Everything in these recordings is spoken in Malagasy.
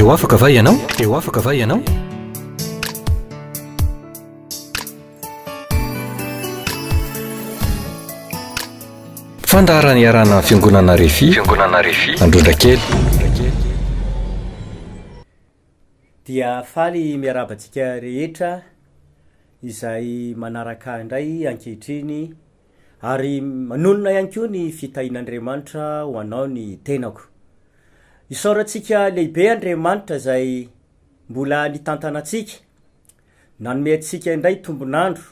Te ho afaka va ianao? Te ho afaka va ianao? Fandaharana iarahana amin'ny Fiangonana Refi, Fiangonana Refi, Androndrakely. Dia faly miarahaba antsika rehetra izay manaraka ahy indray ankehitriny ary manonona ihany koa ny fitahian'Andriamanitra ho anao ny tenako. Isaorantsika lehibe Andriamanitra izay mbola nitantana antsika, nanome antsika indray tombon'andro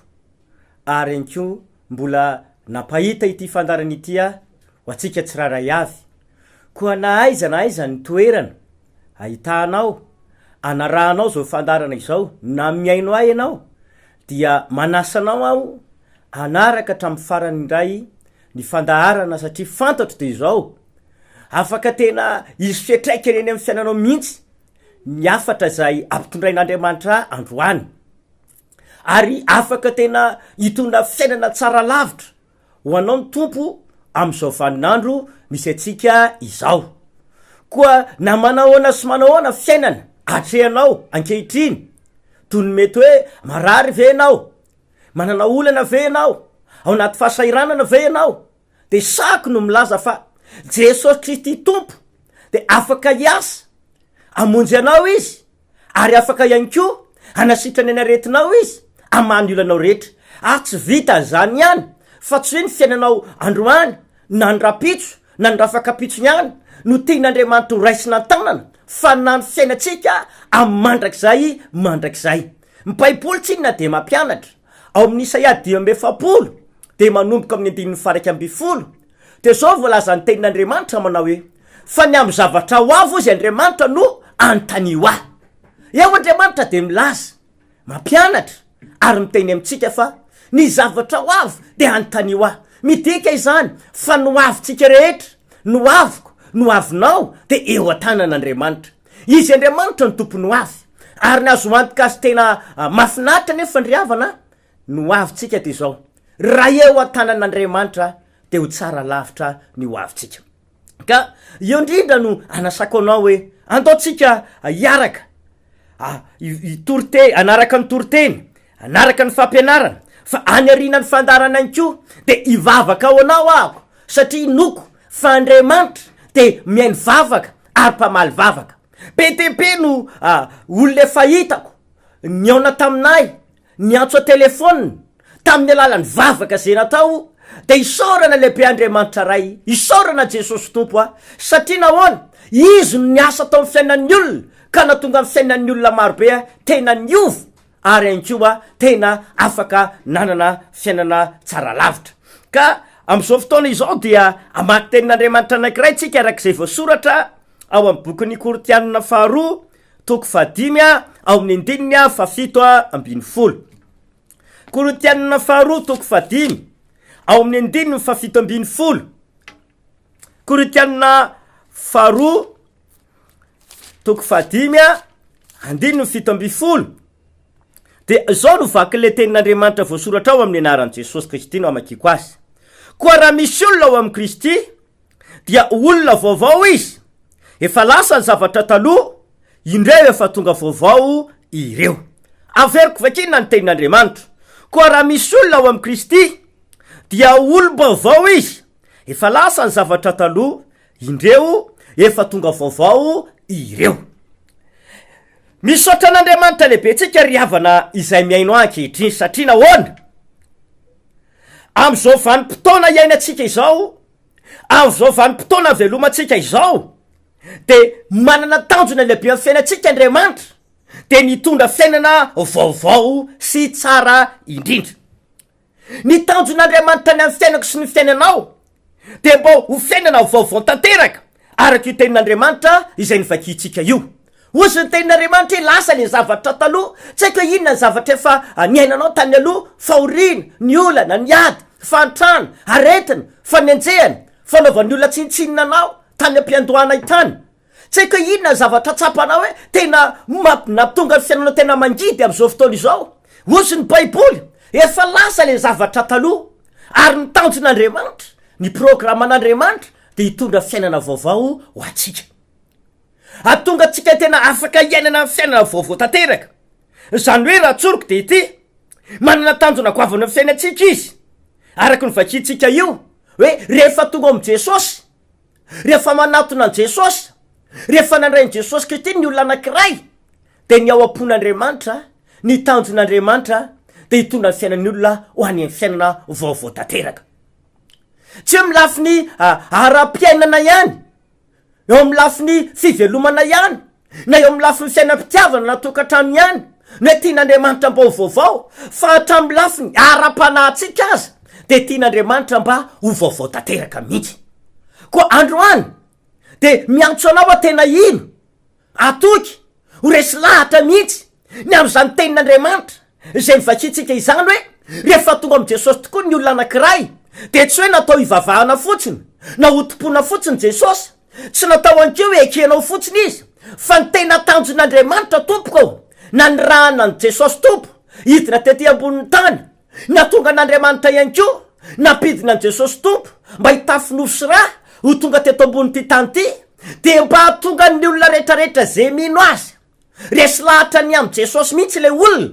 ary ihany koa mbola nampahita ity fandaharana ity ho antsika tsirairay avy. Koa na aiza na aiza ny toerana ahitanao, anarahanao izao fandaharana izao na mihaino ahy ianao dia manasa anao aho hanaraka hatramin'ny farany indray ny fandaharana satria fantatro dia izao, afaka tena hisy fiantraikany eny amin'ny fiainanao mihitsy ny hafatra izay ampitondrain'Andriamanitra ahy androany ary afaka tena hitondra fiainana tsara lavitra ho anao ny Tompo amin'izao vaninandro misy antsika izao. Koa na manahoana sy manahoana fiainana atrehanao ankehitriny, toy ny mety hoe marary ve ianao, manana olana ve ianao, ao anaty fahasahiranana ve ianao, dia sahiko no milaza fa Jesosy Kristy Tompo dia afaka hiasa hamonjy anao Izy Ary afaka ihany koa hanasitrana ny aretinao izy hamaha ny olanao rehetra. Ary tsy vitan'izany ihany fa tsy hoe ny fiainanao androany na ny rahampitso na ny rafakampitso ihany no tian'Andriamanitra ho raisina an-tanana fa na ny fiainantsika amin'ny mandrakizay mandrakizay. Ny Baiboly tsinona dia mampianatra ao amin'ny Isaia 45 dia manomboka amin'ny andininy faha-11 Dia izao voalazan'ny tenin'Andriamanitra manao hoe, Fa ny amin'ny zavatra ho avy hozy Andriamanitra no anontanio ahy. Eo Andriamanitra dia milaza, mampianatra ary miteny amintsika fa ny zavatra ho avy dia anontanio ahy. Midika izany fa ny ho avintsika rehetra, ny ho aviko, ny ho avinao dia eo an-tanan'Andriamanitra. Izy Andriamanitra no tompon'ny ho avy. Ary ny azo antoka sy tena mahafinaritra anefa ry havana Ny ho avintsika dia izao, raha eo an-tanan'Andriamanitra dia ho tsara lavitra ny ho avintsika. Ka eo indrindra no anasako anao hoe andao tsika hiaraka hitoriteny, hanaraka ny toriteny, hanaraka ny fampianarana, fa any aorianan'ny fandaharana ihany koa dia hivavaka ho anao aho satria inoako fa Andriamanitra dia mihaino vavaka ary mpamaly vavaka. Be dia be no olona efa hitako nihaona taminay Niantso an-telefaonina tamin'ny alalan'ny vavaka izay natao dia isaorana lehibe Andriamanitra Ray, isaorana Jesosy Tompo a, satria nahoana? Izy no niasa tao amin'ny fiainan'ny olona ka nahatonga ny fiainan'ny olona marobe tena niova ary ihany koa tena afaka nanana fiainana tsara lavitra. Ka amin'izao fotoana izao dia hamaky tenin'Andriamanitra anankiray tsika araka izay voasoratra ao amin'ny bokin'ny Korintianina faharoa toko fahadimy ao amin'ny andininy fahafito ambin'ny folo. Korintianina faharoa toko fahadimy ao amin'ny andininy fahafito ambin'ny folo. Korintianina faharoa toko fahadimy andininy 17. De izao no vakin'ilay tenin'Andriamanitra voasoratra ao amin'ny anaran'i Jesosy Kristy no amakiako azy. Koa raha misy olona ao amin'i Kristy dia olona vaovao izy, efa lasa ny zavatra taloha, indreo efa tonga vaovao ireo. Averiko vakiana ny tenin'Andriamanitra. Koa raha misy olona ao amin'i Kristy, dia olom-baovao izy, efa lasa ny zavatra taloha, indreo efa tonga vaovao ireo. Misaotra an'Andriamanitra lehibe antsika ry havana izay mihaino ahy ankehitriny, satria nahoana? Amin'izao vanim-potoana iainantsika izao, amin'izao vanim-potoana velomantsika izao, dia manana tanjona lehibe amin'ny fiainantsika Andriamanitra, dia ny hitondra fiainana vaovao sy tsara indrindra. Ny tanjon'Andriamanitra ny amin'ny fiainako sy ny fiainanao dia mba ho fiainana vaovao tanteraka araka io tenin'Andriamanitra izay novakintsika io. Hozy ny tenin'Andriamanitra hoe lasa le zavatra taloha, tsy haiko hoe inona ny zavatra efa niainanao tany aloha, fahoriana, ny olana, ny ady, fahantrana, aretina, fanenjehana, fanaovan'ny olona tsinontsinona anao tany am-piandohana tany. Tsy haiko hoe inona ny zavatra tsapanao hoe tena mamp- nahatonga ny fiainanao tena mangidy amin'izao fotoana izao. Hozy ny Baiboly, efa lasa le zavatra taloha, ary ny tanjon'Andriamanitra, ny programan'Andriamanitra dia hitondra fiainana vaovao ho antsika. Hahatonga antsika tena afaka hiainana fiainana vaovao tanteraka. Izany hoe raha tsoriko dia ity, manana tanjona goavana amin'ny fiainantsika izy. Araka ny vakintsika io, hoe rehefa tonga ao amin'i Jesosy, rehefa manatona an'i Jesosy, rehefa nandray an'i Jesosy Kristy ny olona anankiray, dia ny ao am-pon'Andriamanitra, ny tanjon'Andriamanitra dia hitondra ny fiainan'ny olona ho any amin'ny fiainana vaovao tanteraka. Tsy hoe amin'ny lafiny ara-piainana ihany, eo amin'ny lafiny fivelomana ihany, na eo amin'ny lafiny fiainam-pitiavana na tokantrano ihany, no hoe tian'Andriamanitra mba ho vaovao, fa hatramin'ny lafiny ara-panahintsika aza dia tian'Andriamanitra mba ho vaovao tanteraka mihitsy. Koa androany dia miantso anao aho tena hino Atoky ho resy lahatra mihitsy ny amin'izany tenin'Andriamanitra izay novakintsika izany hoe rehefa tonga amin'i Jesosy tokoa ny olona anankiray dia tsy hoe natao hivavahana fotsiny na hotompoina fotsiny Jesosy, tsy natao an'keo hoe ekenao fotsiny Izy fa ny tena tanjon'Andriamanitra tompoko ô, nanirahana an'i Jesosy Tompo hidina tety ambonin'ny tany Nahatonga an'Andriamanitra ihany koa nampidina an'i Jesosy Tompo mba hitafy nofo sy ra ho tonga teto ambonin'ity tany ity, dia mba hahatonga ny olona rehetrarehetra izay mino Azy. Resy lahatra ny amin'i Jesosy mihitsy ilay olona,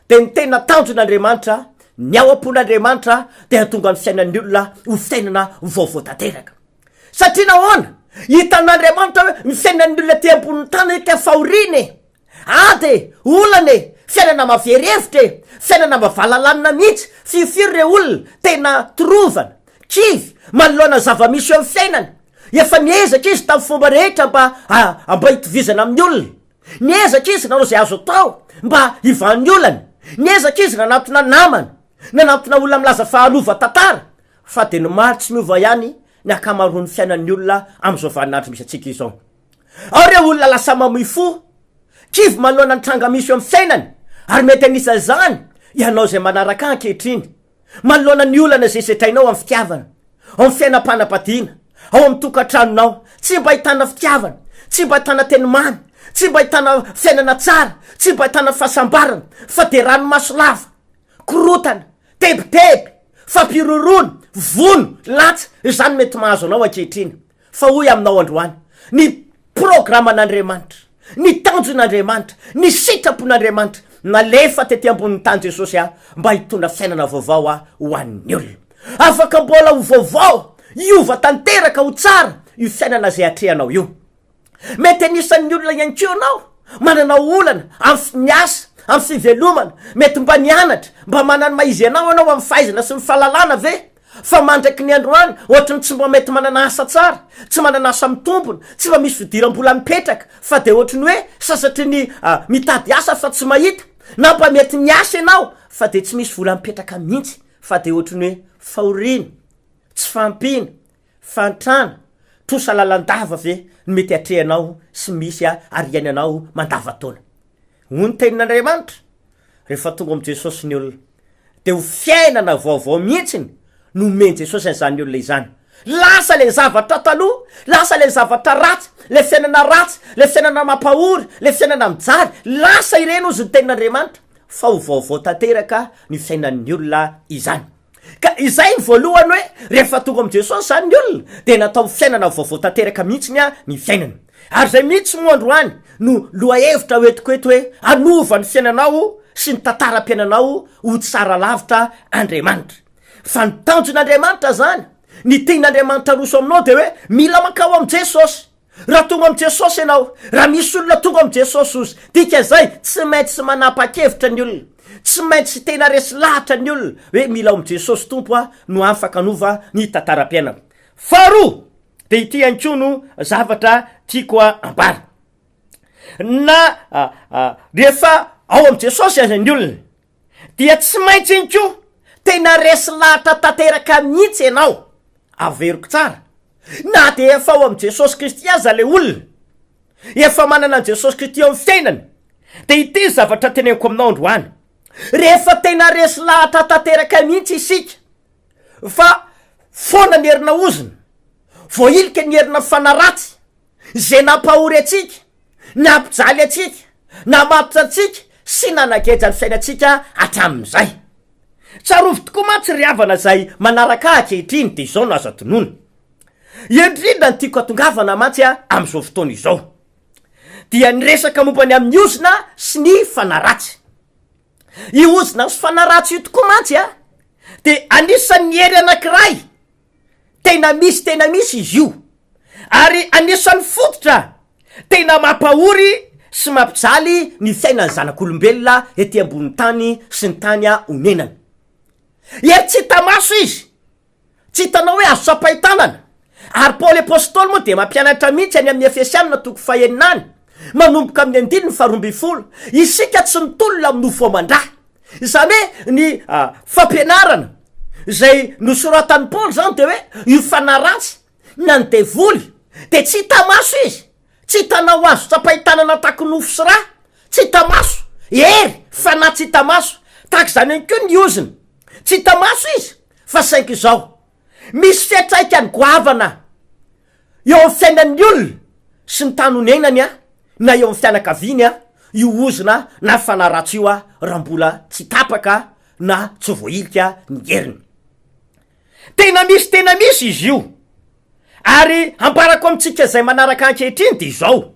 dia ny tena tanjon'Andriamanitra, ny ao am-pon'Andriamanitra, dia hahatonga ny fiainan'ny olona ho fiainana vaovao tanteraka. Satria nahoana? Hitan'Andriamanitra hoe ny fiainan'ny olona aty ambonin'ny tany anie ka fahoriana e! Ady e! Olana e! Fiainana mavery hevitra e! Fiainana mavalalanina mihitsy! Firifiry ireo olona tena torovana, kivy, manoloana ny zava-misy eo amin'ny fiainany. Efa niezaka izy tamin'ny fomba rehetra mba mba hitovizana amin'ny olona. Niezaka izy nanao izay azo atao mba hivahan'ny olany. Niezaka izy nanatona namana, nanatona olona milaza fa hanova tantara, fa dia ny maro tsy miova ihany ny ankamaroan'ny fiainan'ny olona amin'izao vaninandro misy antsika izao. Ao ireo olona lasa mamoy fo, kivy manoloana ny tranga misy eo amin'ny fiainany, ary mety anisan'izany ianao izay manaraka ahy ankehitriny, manoloana ny olana izay sedrainao amin'ny fitiavana, ao amin'ny fiainam-panambadiana, ao amin'ny tokantranonao, tsy mba ahitana fitiavana, tsy mba ahitana teny mamy, tsy mba ahitana fiainana tsara, tsy mba ahitana fahasambarana, fa dia ranomaso lava, korontana, tebiteby, fampihorohoroana, vono, latsa, izany mety mahazo anao ankehitriny. Fa hoy aminao androany, ny programan'Andriamanitra, ny tanjon'Andriamanitra, ny sitrapon'Andriamanitra, nalefa tety ambonin'ny tany Jesosy aho mba hitondra fiainana vaovao aho ho an'ny olona. Afaka mbola ho vaovao, hiova tanteraka ho tsara io fiainana izay atrehanao io. Mety anisan'ny olona ihany koa ianao manana olana amin'ny asa, amin'ny fivelomana, mety mba nianatra, mba manana ny maha izy anao ianao amin'ny fahaizana sy ny fahalalana ve? Fa mandraky ny androany, ohatry ny tsy mba mety manana asa tsara, tsy manana asa mitombona, tsy mba misy fidiram-bola mipetraka, fa dia ohatry ny hoe sasatry ny mitady asa fa tsy mahita, na mba mety miasa ianao fa dia tsy misy vola mipetraka mihitsy, fa dia ohatry ny hoe fahoriana, tsy fahampiana, fahantrana, trosa lalandava ve no mety atrehanao sy misy ary iainanao mandavantaona? Hoy ny tenin'Andriamanitra, rehefa tonga ao amin'i Jesosy ny olona, dia ho fiainana vaovao mihitsiny no omen'i Jesosy an'izany olona izany. Lasa ilay zavatra taloha, lasa ilay zavatra ratsy, ilay fiainana ratsy, ilay fiainana mampahory, ilay fiainana mijaly, lasa ireny hozy ny tenin'Andriamanitra, fa ho vaovao tanteraka ny fiainan'ny olona izany. Ka izay ny voalohany hoe rehefa tonga amin'i Jesosy izany ny olona dia natao fiainana vaovao tanteraka mihitsiny ny fiainany. Ary izay mihitsy moa androany no lohahevitra hoentiko eto hoe hanova ny fiainanao sy ny tantaram-piainanao ho tsara lavitra Andriamanitra. Fa ny tanjon'Andriamanitra izany, ny tian'Andriamanitra aroso aminao dia hoe mila mankao amin'i Jesosy. Raha tonga amin'i Jesosy ianao, raha misy olona tonga amin'i Jesosy ozy, dikan'izay tsy maintsy manapa-kevitra ny olona, tsy maintsy tena resy lahatra ny olona hoe mila ao amin'i Jesosy Tompo aho no afaka hanova ny tantaram-piainako. Faharoa, dia ity ihany koa no zavatra tiako ambara. Na rehefa ao amin'i Jesosy aza ny olona, dia tsy maintsy ihany koa tena resy lahatra tanteraka mihitsy ianao, averiko tsara, na dia efa ao amin'i Jesosy Kristy aza ilay olona, efa manana an'i Jesosy Kristy eo amin'ny fiainany, dia ity ny zavatra teneniko aminao androany, rehefa tena resy lahatra tanteraka mihitsy isika fa foana ny herina ozona, voahilika ny herina fanaratsy, izay nampahory antsika, nampijaly antsika, namatotra antsika sy nanageja ny fiainantsika hatramin'izay. Tsarovy tokoa mantsy ry havana izay manaraka ahy ankehitriny dia izao no azo atonona. Indrindra ny tiako hatongavana mantsy amin'izao fotoana izao. dia niresaka momba ny amin'ny ozona sy ny fanahy ratsy. Io ozona sy fanahy ratsy io tokoa mantsy a, dia anisan'ny hery anankiray tena misy tena misy izy io, ary anisan'ny fototra tena mampahory sy mampijaly ny fiainan'ny zanak'olombelona ety ambonin'ny tany sy ny tany onenany. Hery tsy hita maso izy, Tsy hitanao hoe azo tsapain-tanana? Ary Paoly Apostoly moa dia mampianatra mihitsy any amin'ny Efesiana toko fahenina any, manomboka amin'ny andininy faharoambinifolo, isika tsy mitolona amin'ny nofo aman-dra. Izany hoe ny fampianarana izay nosoratan'i Paoly izany dia hoe io fanahy ratsy na ny devoly dia tsy hita maso izy, tsy hitanao azo tsapain-tanana tahaky nofo sy ra, tsy hita maso, hery, fanahy tsy hita maso. Tahaka izany ihany koa ny ozona, tsy hita maso izy, Fa saingy izao, misy fiantraikany goavana eo amin'ny fiainan'ny olona sy ny tany onenany na eo amin'ny fianakaviany io ozona na fanahy ratsy io raha mbola tsy tapaka na tsy voahilika ny heriny. Tena misy tena misy izy io. Ary ambarako amintsika izay manaraka ankehitriny dia izao,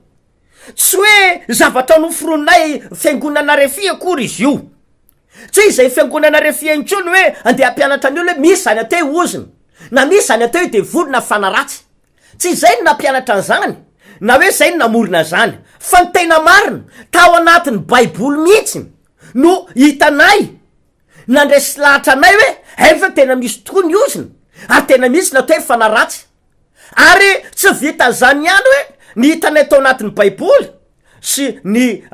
tsy hoe zavatra noforoninay fiangonana Refi akory izy io. Tsy izay fiangonana refia intsony hoe andeha hampianatra ny olona hoe misy izany atao hoe ozona, na misy izany atao hoe devoly na fanahy ratsy. Tsy izay no nampianatra an'izany, na hoe izay no namorona an'izany. Fa ny tena marina, tao anatin'ny baiboly mihitsy no hitanay, nandresy lahatra anay hoe hay ve tena misy tokoa ny ozona, ary tena misy ny atao hoe fanahy ratsy. Ary tsy vitan'izany ihany hoe ny hitanay tao anatin'ny baiboly sy ny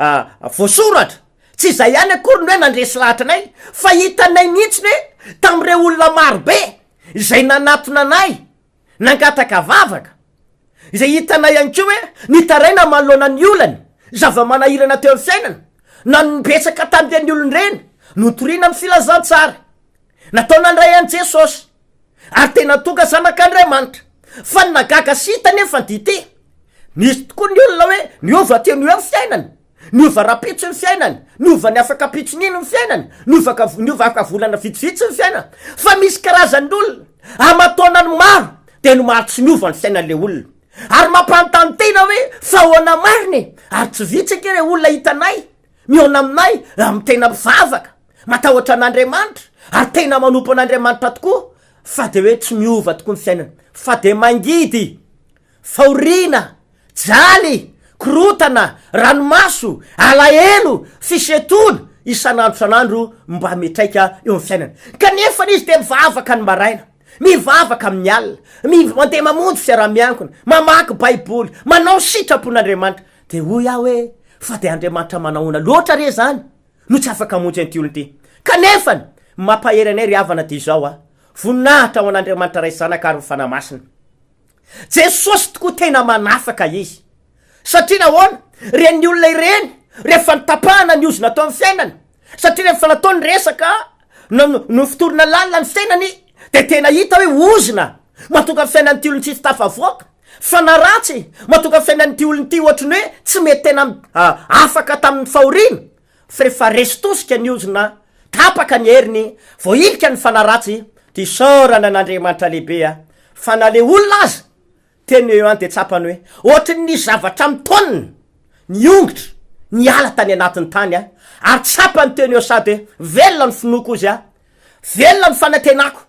voasoratra, Tsy izay ihany akory ny hoe nandresy lahatra anay, fa hitanay mihitsy ny hoe tamin'ireo olona maro be izay nanatona anay nangataka vavaka, izay hitanay ihany koa hoe nitaraina manoloana ny olany, zava-manahirana teo amin'ny fiainana, na ny betsaka tamin'ireny olona ireny notorina ny filazantsara. Natao nandray an'i Jesosy, ary tena tonga zanak'Andriamanitra. Fa ny nahagaga sy hita anefa dia ity, nisy tokoa ny olona hoe niova teo no eo ny fiainany, niova rahampitso ny fiainany, niova ny afaka ampitson'iny ny fiainany, niova ka niova afaka volana vitsivitsy ny fiainany. Fa misy karazan'olona aman-taonany maro dia ny maro tsy miova ny fiainan'ilay olona. Ary mampanontany tena hoe fa ahoana marina e? Ary tsy vitsy ange ireo olona hitanay Mihaona aminay amin'ny tena mivavaka, matahotra an'Andriamanitra ary tena manompo an'Andriamanitra tokoa fa de hoe tsy miova tokoa ny fiainana fa de mangidy, fahoriana, jaly, korotana, ranomaso, alahelo, fisentoana isan'andro isan'andro mba mitraika eo amin'ny fiainana. Kanefa izy de mivavaka ny maraina, mivavaka amin'ny alina, mi- mandeha mamonjy fiaraha-miangona, mamaky baiboly, manao ny sitrapon'Andriamanitra. De hoy aho hoe, Fa dia Andriamanitra manahoana loatra re izany no tsy afaka hamonjy an'ity olona ity? Kanefany, ny mampahery anay ry havana dia izao a, voninahitra ho an'Andriamanitra Ray sy Zanaka ary ny Fanahy Masina. Jesosy tokoa tena manafaka Izy. Satria nahoana? Ireny olona ireny, rehefa notapahana ny ozona tao amin'ny fiainany, satria rehefa natao ny resaka, nofotorina lalina ny fiainany, dia tena hita hoe ozona mahatonga ny fiainan'ity olona ity tsy tafavoaka. Fanahy ratsy mahatonga ny fiainan'ity olona ity ohatry ny hoe tsy mety tena afaka tamin'ny fahoriana, fa rehefa resy tosika ny ozona, tapaka ny heriny, voahilika ny fanahy ratsy, dia isaorana an'Andriamanitra lehibe a! Fa na le olona aza teny eo ihany dia tsapany hoe ohatry ny nisy zavatra mitaonina, niongotra, niala tany anatin'ny tany a! Ary tsapany teny eo sady hoe velona ny finoako ozy a! Velona ny fanantenako!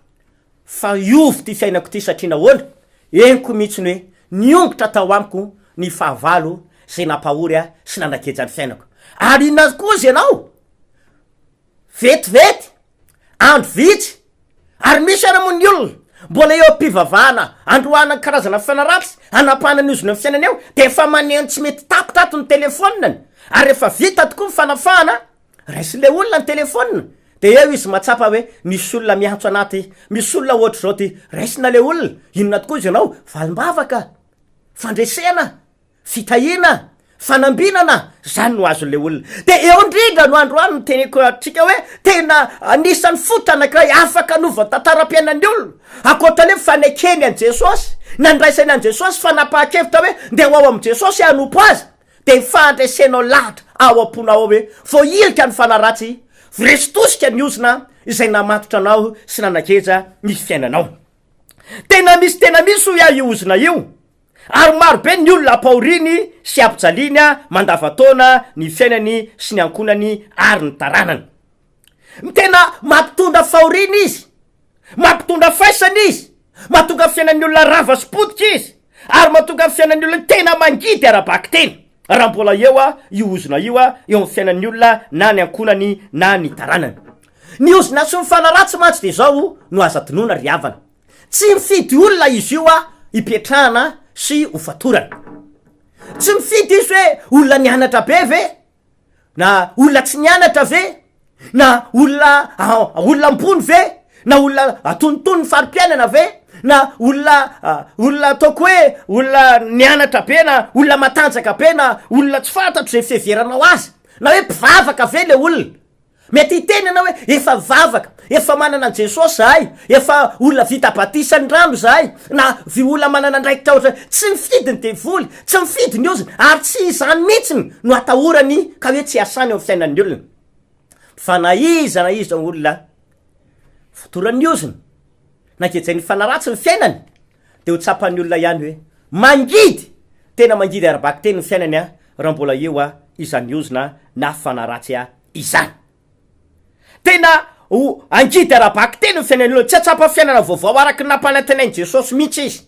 Fa hiova ity fiainako ity satria nahoana? Henoko mihitsy ny hoe niongotra tao amiko ny fahavalo izay nampahory ahy sy nanageja ny fiainako. Ary inona koa ozy ianao? Vetivety, andro vitsy, ary misy ara moa ny olona mbola eo am-pivavahana androahana ny karazana fanahy ratsy hanapahana ny ozona amin'ny fiainany eo dia efa maneno tsy mety tapitra ato ny telefaoniny ary rehefa vita tokoa ny fanafahana Raisin'ilay olona ny telephone dia eo izy mahatsapa hoe misy olona miantso anah ty, misy olona ohatr'izao ty, raisina ilay olona, inona tokoa izy ianao? Valim-bavaka, fandresena, fitahiana, fanambinana, zany no azon'ilay olona. Dia eo indrindra no androany no teneko antsika hoe tena anisan'ny fototra anankiray afaka hanova ny tantaram-piainan'ny olona, ankoatra ny hoe fanekeny an'i Jesosy, nandraisany an'i Jesosy, fanapahan-kevitra hoe ndeha ho ao amin'i Jesosy hanompo azy, Dia ny fahandresenao lahatra ao am-ponao ao hoe voahilika ny fanahy ratsy, voresy tosika ny ozona izay namatotra anao sy nanageja ny fiainanao. Tena misy tena misy hoy aho io ozona io. Ary maro be ny olona ampahoriany sy ampijaliany mandavantaona ny fiainany sy ny ankohonany ary ny taranany. Tena mampitondra fahoriana izy, mampitondra faisana izy, mahatonga ny fiainan'ny olona rava sy potika izy, ary mahatonga ny fiainan'ny olona tena mangidy ara-bakiteny, raha mbola eo io ozona io eo amin'ny fiainan'ny olona na ny ankohonany na ny taranany. Ny ozona sy ny fanahy ratsy mantsy dia izao no aza adinoina ry havana. Tsy mifidy olona izy io hipetrahana sy hofatorana. Tsy mifidy izy hoe olona nianatra be ve, na olona tsy nianatra ve, na olona olona ambony ve, na olona antonontonony fari-piainana ve, na olona olona ataoko hoe olona nianatra be na olona matanjaka be na olona tsy fantatro izay fiheveranao azy, na hoe mpivavaka ve le olona. Mety hiteny ianao hoe, efa mivavaka, efa manana an'i Jesosy izahay, efa olona vita batisa ny rano izahay, na vy olona manana andraikitra ohatra, tsy mifidy ny devoly, tsy mifidy ny ozona, ary tsy izany mihitsy no atahorany ka hoe tsy hiasany eo amin'ny fiainan'ny olona. Fa na iza na iza olona fotoran'ny ozona, na gejain'ny fanahy ratsy ny fiainany, dia ho tsapan'ny olona ihany hoe mangidy, tena mangidy ara-bakiteny ny fiainany raha mbola eo izany ozona na fanahy ratsy izany. Tena ho angidy ara-bakiteny ny fiainan'ny olona. Tsy hahatsapa fiainana vaovao araka ny nampanantenain'i Jesosy mihitsy izy.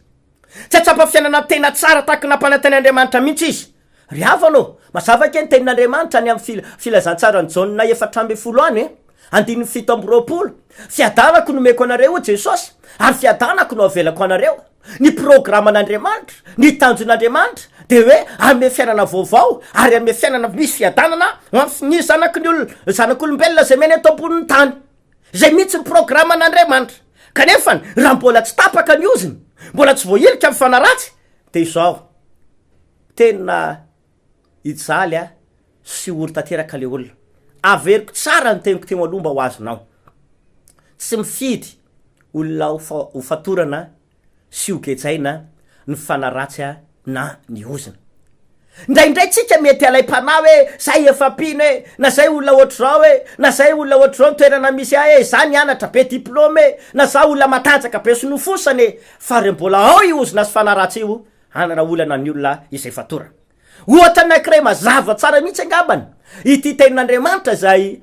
Tsy hahatsapa fiainana tena tsara tahaka ny nampanantenain'Andriamanitra mihitsy izy. Ry havana ô, mazava ange ny tenin'Andriamanitra any amin'ny filazantsaran'i Jaona 14 any e, andininy 27, Fiadanako no omeko anareo hoy Jesosy, ary fiadanako no avelako anareo. Ny programan'Andriamanitra, ny tanjon'Andriamanitra dia hoe hanome fiainana vaovao ary hanome fiainana misy fiadanana ho an'ny zanaky ny olona, zanak'olombelona izay miaina eto ambonin'ny tany. Izay mihitsy ny programan'Andriamanitra. Kanefa raha mbola tsy tapaka ny ozona, mbola tsy voahilika ny fanahy ratsy, dia izao, tena hijaly aho sy ory tanteraka le olona. Averiko tsara ny teniko teo aloha mba ho azonao. Tsy mifidy olona ho fatorana sy ho gejaina ny fanahy ratsy na ny ozona. Indraindray tsika mety alaim-panahy hoe zay efa mpino e, na zay olona ohatr'izao e, na zay olona ohatr'izao ny toerana misy ahy e, za nianatra be diplôme e, na za olona matanjaka be sy nofosana e, fa re mbola ao io ozona sy fanahy ratsy io, hanana olana ny olona izay fatorana. Ohatra anankiray mazava tsara mihitsy angambany ity tenin'Andriamanitra izay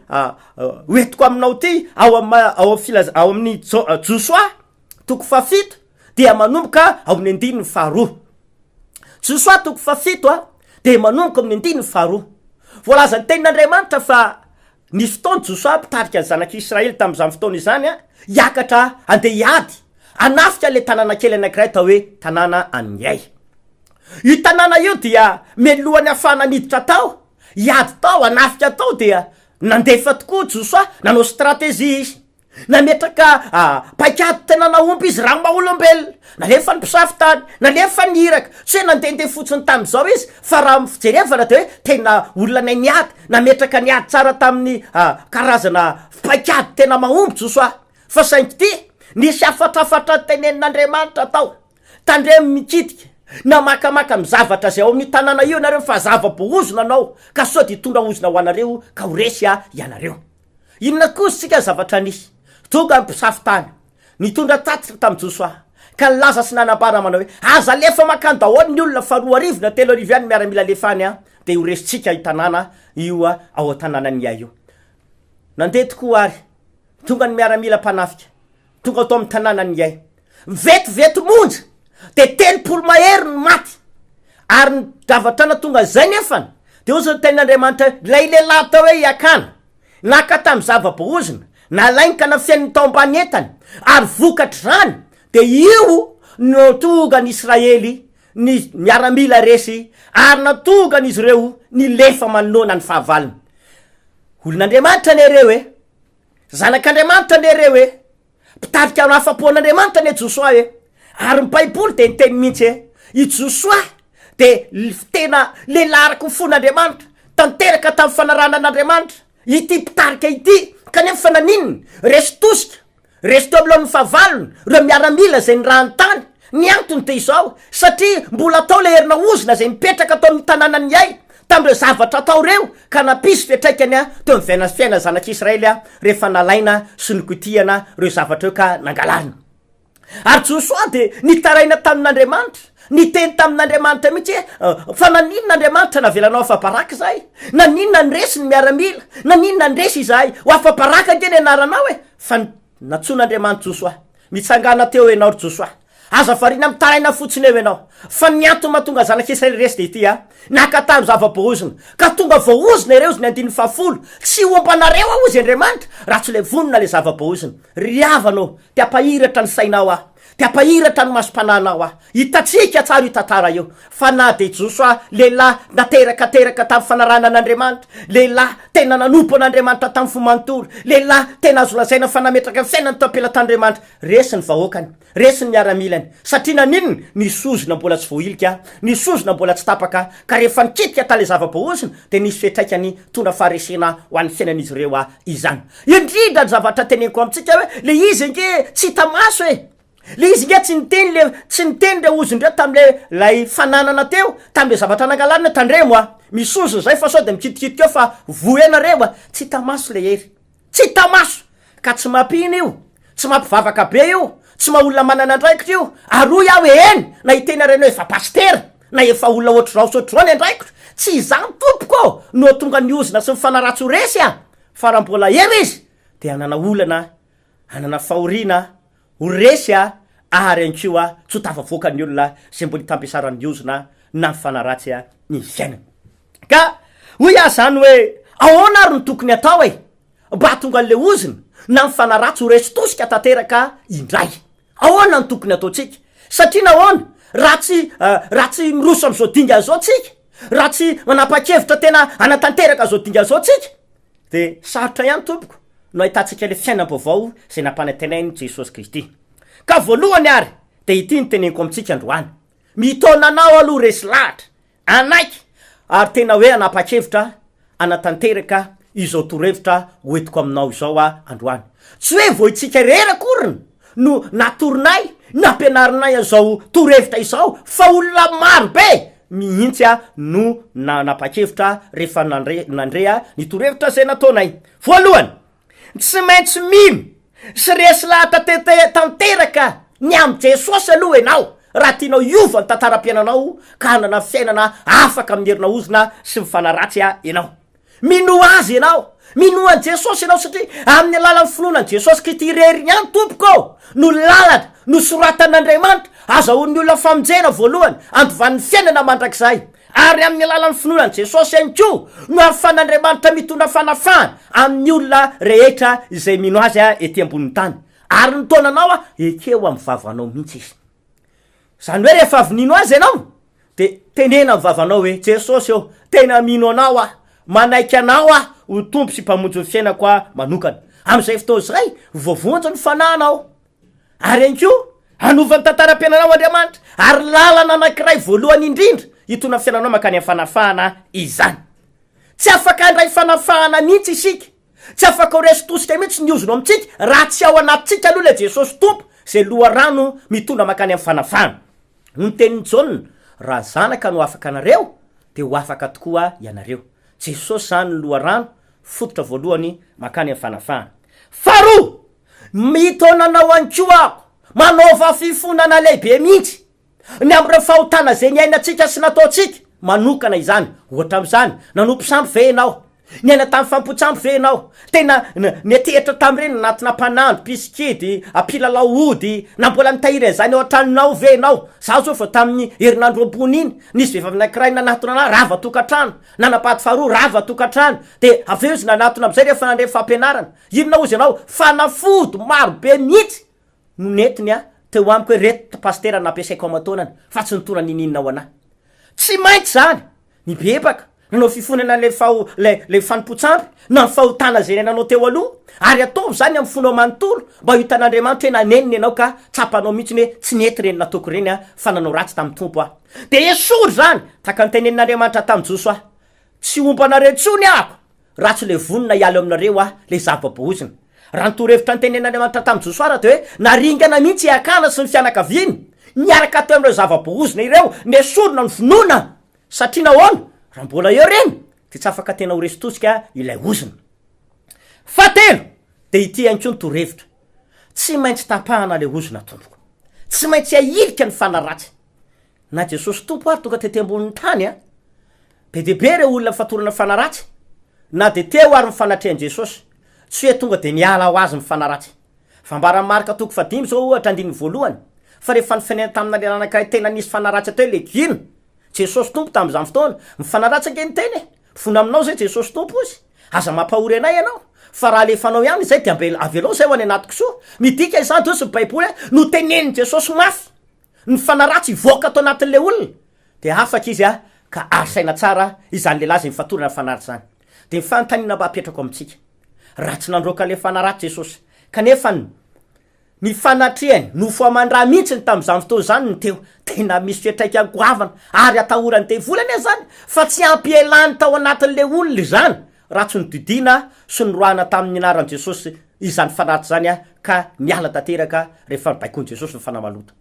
hoentiko aminao ity ao am ao am filaza ao amin'ny Josoa toko fahafito dia manomboka ao amin'ny andininy faharoa. Josoa toko fahafito a dia manomboka amin'ny andininy faharoa. Voalazan'ny tenin'Andriamanitra fa nisy fotoana Josoa mpitarika ny zanak'Israely tamin'izany fotoana izany a hiakatra handeha hiady hanafika ilay tanàna kely anankiray atao hoe tanàna an'i Ay. Io tanàna io dia mialohan'ny hafahana niditra tao, hiady tao, hanafika tao dia nandefa tokoa Josoa, nanao stratégie izy. Nametraka paikady tena nahomby izy raha maha olombelona. Nalefa ny mpisafo tany, nalefa ny iraka. Tsy hoe nandehandeha fotsiny tamin'izao izy fa raha fijerevana dia hoe tena olona nahay niady, nametraka ny ady tsara tamin'ny karazana paikady tena mahomby Josoa. Fa saingy ity, nisy hafatrafatra notenenin'Andriamanitra tao. Tandremo mikitika na makamaka amin'ny zavatra izay ao amin'io tanàna io ianareo fa zava-boahozona anao ka sao dia hitondra ozona ho anareo ka ho resy ianareo. Inona kosa isika ny zavatra nisy? Tonga ny mpisafo tany, nitondra tatitra tamin'i Josoa, ka nilaza sy nanambara manao hoe, Aza alefa mankany daholo ny olona fa 2000 na 3000 ihany ny miaramila alefa any dia ho resintsika io tanàna io ao an-tanànan'i Ay io. Nandeha tokoa àry, tonga ny miaramila mpanafika. Tonga tao amin'ny tanànan'i Ay. Vetivety monja dia 30 mahery no maty. Ary ny zavatra nahatonga an'izay nefany dia hoy izao ny tenin'Andriamanitra hoe, ilay lehilahy atao hoe i Akana, naka tamin'ny zava-boahozona, nalainy ka nafeniny tao ambany entany, ary vokatr'izany dia io no tonga ny Israely, ny miaramila resy, ary nahatonga an'izy ireo nilefa manoloana ny fahavalony. Olon'Andriamanitra anie ireo e! Zanak'Andriamanitra anie ireo e! Mpitarika ho afa-po an'Andriamanitra anie Josoa e! Ary ny Baiboly dia niteny mihitsy e, i Josoa dia tena lehilahy araka ny fon'Andriamanitra, tanteraka tamin'ny fanarahana an'Andriamanitra, ity mpitarika ity, kanefa naninona? Resy tosika, resy teo anoloan'ny fahavalony, ireo miaramila izay nirahany tany, ny antony dia izao, satria mbola tao ilay herina ozona izay nipetraka tao amin'ny tanànan'i Ay, tamin'ireo zavatra atao ireo ka nampisy fiantraikany teo amin'ny fiainan'ny fiainan'ny zanak'Israely rehefa nalaina sy nokotihana ireo zavatra ireo ka nangalarina. Ary Josoa dia nitaraina tamin'Andriamanitra. Niteny tamin'Andriamanitra mihitsy hoe, Fa naninona Andriamanitra navelanao afa-baraka izahay? Naninona nresy ny miaramila? Naninona nresy izahay? Ho afa-baraka ange ny anaranao e! Fa nantsoin'Andriamanitra Josoa. Mitsangàna teo ianao, ry Josoa. Aza variana mitaraina fotsiny eo ianao. Fa ny antony mahatonga zanak'Israely resy dia ity, Naka tamin'ny zava-boaozona, ka tonga voaozona ireo, hozy ny andininy fahafolo. Tsy homba anareo aho, hozy Andriamanitra, raha tsy levonina ilay zava-boaozona. Ry havana ô, te hampahiratra ny sainao aho. Dia hampahiratra ny masom-panahinao aho. Hitantsika tsara io tantara io, fa na dia Josoa, lehilahy nateraka teraka tamin'ny fanarahana an'Andriamanitra, lehilahy tena nanompo an'Andriamanitra tamin'ny fo manontolo, lehilahy tena azo lazaina fa nametraka ny fiainany teo am-pelatan'Andriamanitra, resy ny vahoakany, resy ny miaramilany. Satria naninona? Nisy ozona mbola tsy voahilika, nisy ozona mbola tsy tapaka, ka rehefa nikitika tamin'ilay zava-boaozona, dia nisy fiantraikany nitondra faharesena ho an'ny fiainan'izy ireo izany. Indrindra ny zavatra teneniko amintsika hoe le izy ange tsy hita maso e! Le izy nge tsy niteny le tsy niteny reo ozona reo tamle lay fananana teo tamle zavatra nangalarina hoe tandremo a! Misy ozona zay fa sao de mikitikitika eo fa voa enareo a! Tsy hita maso le hery. Tsy hita maso! Ka tsy mampino io, tsy mampivavaka be io, tsy maha olona manana andraikitra io, ary hoy aho hoe eny na hiteny ary enao efa pasitera na efa olona ohatr'izao sy ohatr'izao ny andraikitro, tsy izany tompoko ô no hahatonga ny ozona sy ny fanaratsy ho resy a! Fa raha mbola eo izy dia hanana olana, hanana fahoriana, ho resy ary ihany koa tsy ho tafavoaka ny olona izay mbola itambesaran'ny ozona na ny fanaratsy ny fiainany. Ka hoy aho izany hoe ahoana ary no tokony hatao e? Mba hahatonga an'ilay ozona na ny fanaratsy ho resy tosika tanteraka indray. Ahoana no tokony hataontsika? Satria nahoana? Raha tsy raha tsy miroso amin'izao dingana izao tsika, raha tsy manapa-kevitra tena hanatanteraka izao dingana izao tsika, dia sarotra ihany tompoko no ahitantsika ilay fiainam-baovao izay nampanantenain'i Jesosy Kristy. Ka voalohany ary dia ity no teneniko amintsika androany, mitaona anao aloha resy lahatra Hanaiky ary tena hoe hanapa-kevitra hanatanteraka izao torohevitra hoentiko aminao izao aho androany. Tsy hoe vao itsika irery akoriny no natoronay, nampianarinay an'izao torohevitra izao fa olona maro be mihitsy no nanapa-kevitra rehefa nandre nandre ny torohevitra izay nataonay. Voalohany, Tsy maintsy mino sy resy lahatra tanteraka ny amin'i Jesosy aloha ianao raha tianao hiova ny tantaram-piainanao ka hanana fiainana afaka amin'ny herina ozona sy ny fanahy ratsy ianao. Minoa Azy ianao. Minoa an'i Jesosy ianao satria amin'ny alalan'ny finoana an'i Jesosy Kristy irery ihany tompoko ô no lalana nosoratan'Andriamanitra azahoan'ny olona famonjena voalohany andovan'ny fiainana mandrakizay. Ary amin'ny alalan'ny finoana an'i Jesosy ihany koa no ahafahan'Andriamanitra mitondra fanafahana amin'ny olona rehetra izay mino Azy ety ambonin'ny tany. Ary ny taonanao ekeo amin'ny vavanao mihitsy Izy. Izany hoe rehefa avy nino Azy ianao, dia tenena amin'ny vavanao hoe, Jesosy ô, tena mino Anao aho, manaiky Anao aho ho Tompo sy Mpamonjy ny fiainako aho manokana. Amin'izay fotoana izay, voavonjy ny fanahinao. Ary ihany koa, hanova ny tantaram-piainanao Andriamanitra, ary lalana anankiray voalohany indrindra hitondra ny fiainanao mankany amin'ny fanafahana izany. Tsy afaka handray fanafahana mihitsy isika, tsy afaka ho resy tosika mihitsy ny ozona ao amintsika raha tsy ao anatintsika aloha ilay Jesosy Tompo, izay loharano mitondra mankany amin'ny fanafahana. Hoy ny tenin'i Jaona, Raha Zanaka no afaka anareo, dia ho afaka tokoa ianareo. Jesosy izany no loharano fototra voalohany mankany amin'ny fanafahana. Faharoa, Mitaona anao ihany koa aho, manaova fifonana lehibe mihitsy ny amin'ireo fahotana izay niainantsika sy nataontsika manokana izany. Ohatra amin'izany, nanompo sampy ve ianao? Niaina tamin'ny fanompoan-tsampy ve ianao? Tena niantehitra tamin'ireny nanatona mpanandro, mpisikidy, mpilalao ody, na mbola nitahiry an'izany ao an-tranonao ve ianao? Izaho izao vao tamin'ny herinandro ambony iny, nisy vehivavy anankiray nanatona anà, rava tokantrano. Nanambady faharoa, rava tokantrano. Dia avy eo izy nanatona amin'izay rehefa nandre fampianarana. Inona hozy ianao? Fanafody maro be mihitsy no nentiny teo amiko hoe reto pasitera nampiasaiko aman-taonany fa tsy nitondra ninininona ho anah. Tsy maintsy izany! Nibebaka, nanao fifonana ilay faho ilay ilay fanompoan-tsampy na ny fahotana izay niainanao teo aloha ary ataovy izany amin'ny fonao manontolo mba ho hitan'Andriamanitra hoe nanenina ianao ka tsapanao mihitsy hoe tsy nety ireny nataoko ireny aho fa nanao ratsy tamin'ny Tompo aho. Dia esory izany! Tahaka ny tenenin'Andriamanitra tamin'i Josoa, Tsy homba anareo intsony aho raha tsy levonina hiala eo aminareo aho le zava-boaozona. Raha ny torohevitra notenenin'Andriamanitra tamin'i Josoa ary dia hoe naringana mihitsy i Akana sy ny fianakaviany niaraka teo amin'ireo zava-boaozona ireo, nesorina ny vonoina. Satria nahoana? Raha mbola eo ireny dia tsy afaka tena ho resy tosika ilay ozona. Fahatelo dia ity ihany koa ny torohevitra, tsy maintsy tapahana ilay ozona tompoko. Tsy maintsy ahilika ny fanahy ratsy. Na Jesosy Tompo ary tonga tety ambonin'ny tany a! Be dia be ireo olona nifatorana fanahy ratsy, na dia teo ary ny fanatrehan'i Jesosy. Tsy hoe tonga dia niala ho azy ny fanahy ratsy. Fambaran'i Marka toko fahadimy izao ohatra andininy voalohany, fa rehefa nifanena tamina lehilahy anankiray tena nisy fanahy ratsy atao hoe Legiona, Jesosy Tompo tamin'izany fotoana, ny fanahy ratsy ange niteny e! Mifona aminao izay Jesosy Tompo hozy, aza mampahory anay ianao, fa raha alefanao ihany izay dia avelao izay ho any anaty kisoa. Midika izany hozy ny Baiboly hoe notenenin'i Jesosy mafy. Ny fanahy ratsy hivoaka ato anatin'ilay olona dia afaka izy ka asaina tsara izany lehilahy izay mifatorana fanahy ratsy izany. Dia ny fanontaniana mba apetrako amintsika, raha tsy nandroaka ilay fanahy ratsy Jesosy, kanefa ny ny fanatrehany nofo aman-dra mihitsy ny tamin'izany fotoana izany no teo, tena misy fiantraikany goavana ary atahoran'ny devoly anie izany fa tsy hampielany tao anatin'ilay olona izany raha tsy nodidiana sy noroahana tamin'ny anaran'i Jesosy izany fanahy ratsy izany ka niala tanteraka rehefa nobaikoin'i Jesosy ny fanahy maloto.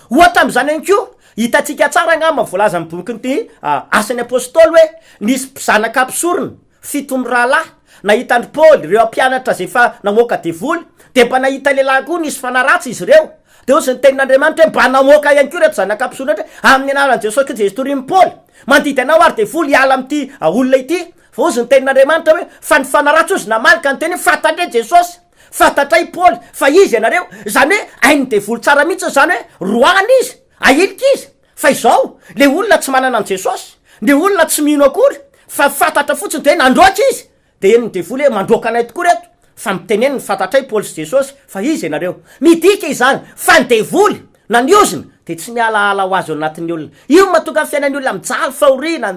Ohatra amin'izany ihany koa, hitantsika tsara angamba ny voalazan'ny bokin'ny Asan'ny Apostoly hoe nisy mpizanaka mpisorona fito mirahalahy nahita an-dry Paoly, ireo mpianatra izay efa namoaka devoly, dia mba nahita lehilahy koa nisy fanahy ratsy izy ireo. Dia hozy ny tenin'Andriamanitra hoe mba namoaka ihany koa ireto zanaka mpisorona ireto hoe amin'ny anaran'i Jesosy Kristy izay torian'i Paoly. Mandidy anao ary devoly hiala amin'ity olona ity. Fa hozy ny tenin'Andriamanitra hoe, fa ny fanahy ratsy hozy namaly ka niteny hoe, fantatr'e Jesosy, fantatray Paoly, fa iza ianareo? Izany hoe hain'ny devoly tsara mihitsy izany hoe roahana izy, ahilika izy. Fa izao, le olona tsy manana an'i Jesosy, le olona tsy mino akory, fa fantatra fotsiny de hoe nandroaka izy, de henon'ny devoly hoe mandroaka anay tokoa reto, fa miteneno ny fantatray Paoly sy Jesosy, fa iza ianareo? Midika izany fa ny devoly na ny ozona dia tsy mialaala ho azy ao anatin'ny olona. Io no mahatonga ny fiainan'ny olona mijaly, fahoriana,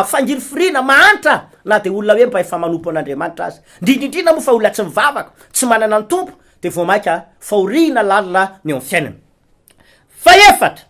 fangirifiriana, mahantra, na dia olona hoe mba efa manompo an'Andriamanitra aza. Indrindra indrindra moa fa olona tsy mivavaka, tsy manana ny Tompo, dia vao mainka fahoriana lalina ny eo amin'ny fiainany. Fahefatra,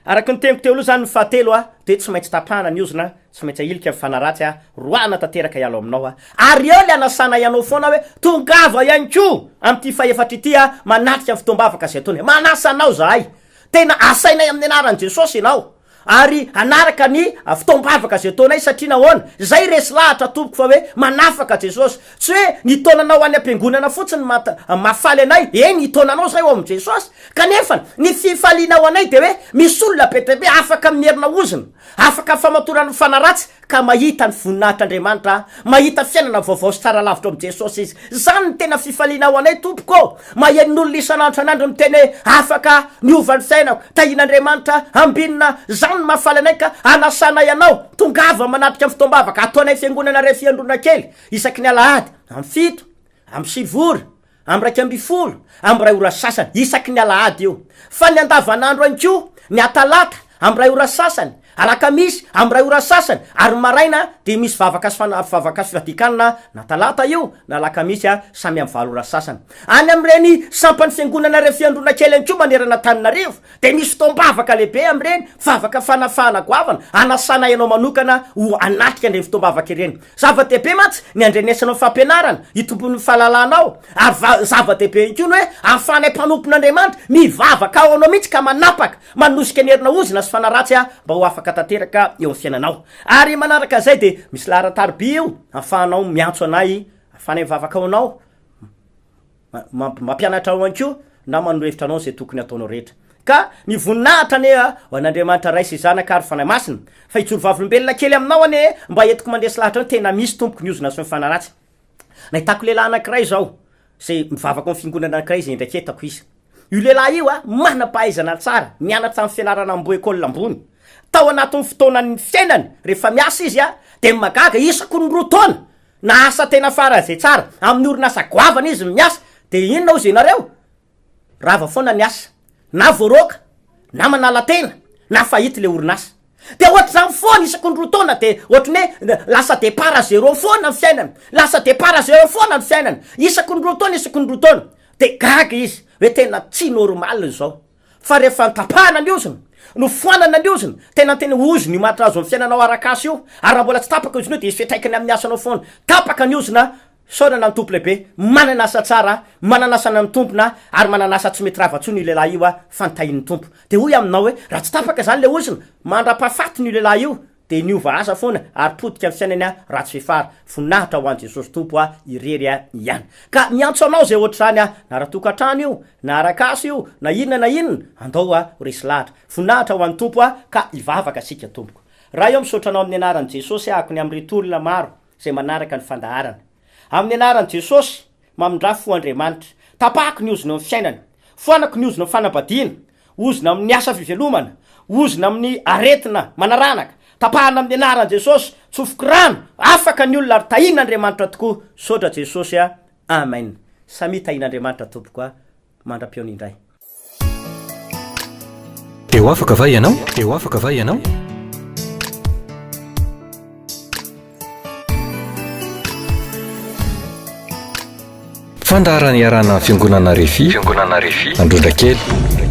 Araka ny teniko teo aloha izany ny fahatelo a, dia tsy maintsy tapahana ny ozona, tsy maintsy ahilika ny fanahy ratsy a, roahana tanteraka hiala ao aminao a. Ary eo ilay anasanay anao foana hoe tongava ihany koa amin'ity fahefatra ity a, manatrika ny fotoam-bavaka izay ataonay. Manasa anao izahay. Tena asainay amin'ny anaran'i Jesosy ianao. Ary hanaraka ny fotoam-bavaka izay ataonay satria nahoana? Izay resy lahatra tompoko fa hoe manafaka Jesosy. Tsy hoe ny hitaonanao any am-piangonana fotsiny no mahafaly anay, eny hitaonanao izay ao amin'i Jesosy, kanefa ny fifaliana ho anay dia hoe misy olona be dia be afaka miherina ozona, afaka famatoran'ny fanahy ratsy ka mahita ny voninahitr'Andriamanitra, mahita fiainana vaovao sy tsara lavitra ao amin'i Jesosy izy. Izany no tena fifaliana ho anay tompoko ô! Maheno olona isan'andro isan'andro miteny hoe afaka niova ny fiainako, tahian'Andriamanitra, ambinina, izany no mahafaly anay ka anasanay anao, tongava manatrika ny fotoam-bavaka ataonay fiangonana iray fiandrona kely isaky ny alahady, amin'ny fito, amin'ny sivy ora, amin'ny 11, amin'ny iray ora sasany, isaky ny alahady io. Fa ny andavanandro ihany koa, ny atalata, amin'ny iray ora sasany, alakamisy, amin'ny iray ora sasany, ary ny maraina dia misy vavaka sy fana- vavaka sy fifadian-kanina na talata io na alakamisy a, samy amin'ny valo ora sasany. Any amin'ireny sampan'ny fiangonana ireny fiandrona kely ihany koa manerana Antananarivo dia misy fotoam-bavaka lehibe amin'ireny, vavaka fanafahana goavana, anasana ianao manokana ho hanatrika an'ireny fotoam-bavaka ireny. Zava-dehibe mantsy ny handrenesanao fampianarana, hitomboan'ny fahalalanao, ary va- zava-dehibe ihany koa ny hoe ahafahanay mpanompon'Andriamanitra mivavaka ao anao mihitsy ka manapaka, manosika ny herina ozona sy fanahy ratsy mba ho afaka tanteraka eo amin'ny fiainanao. Ary manaraka izay dia misy laharan-tariby io ahafahanao miantso anay, ahafahanay mivavaka ho anao, Mampianatra ao ihany koa na manoro hevitra anao izay tokony hataonao rehetra. Ka ny voninahitra anie ho an'Andriamanitra Ray sy Zanaka ary Fanahy Masina. Fa hijoro vavolombelona kely aminao anie mba entiko mandresy lahatra anao, tena misy tompoko ny ozona sy ny fanahy ratsy. Nahitako lehilahy anankiray izao izay mivavaka ao amin'ny fiangonana anankiray izay indraiketako izy. Io lehilahy io manam-pahaizana tsara, nianatra tamin'ny fianarana ambo école ambony. Tao anatin'ny fotoanan'ny fiainany, rehefa miasa izy dia mahagaga isaky ny roa taona Na asa tena faran'izay tsara, amin'ny orinasa goavana izy no miasa, dia inona hozy ianareo? Rava foana ny asa. Na voaroaka, na manala tena, na fahity le orinasa. Dia ohatr'izany foana isaky ny roa taona dia ohatry ny hoe lasa départ à zéro foana ny fiainana. Lasa départ à zéro foana ny fiainana. Isaky ny roa taona, isaky ny roa taona. Dia gaga izy hoe tena tsy normal izao. Fa rehefa notapahana ny ozona, nofoanana ny ozona, tena tena ozona io mahatrazo ny fiainanao arak'asa io, ary raha mbola tsy tapaka ozona io dia hisy fiantraikany amin'ny asanao foana. Tapaka ny ozona, isaorana ny Tompo lehibe, manana asa tsara, manana asa mitombina, ary manana asa tsy mety rava intsony io lehilahy io fa notahian'ny Tompo. Dia hoy aminao hoe, raha tsy tapaka izany ilay ozona, mandra-pahafatiny io lehilahy io. dia niova asa foana ary potika ny fiainany a, ratsy fefara. Voninahitra ho an'i Jesosy Tompo a, irery a ihany. Ka miantso anao izay ohatr'izany aho, na ara-tokantrano io, na arak'asa io, na inona na inona, andao a, ho resy lahatra. Voninahitra ho an'ny Tompo a, ka hivavaka isika tompoko. Ray ô misaotra anao amin'ny anaran'i Jesosy ahako ny amin'ireto olona maro izay manaraka ny fandaharana. Amin'ny anaran'i Jesosy, mamindrà fo Andriamanitra. Tapahako ny ozona amin'ny fiainana. Foanako ny ozona amin'ny fanambadiana, ozona amin'ny asa fivelomana, ozona amin'ny aretina manaranaka. Tapahana amin'ny anaran'i Jesosy, tsofiko rano, afaka ny olona ary tahin'Andriamanitra tokoa. Misaotra Jesosy a. Amen. Samia tahin'Andriamanitra tompoko a. Mandra-pihaona indray. Te ho afaka va ianao? Te ho afaka va ianao? Fandaharana iarahana amin'ny Fiangonana Refi, Fiangonana Refi, Androndrakely.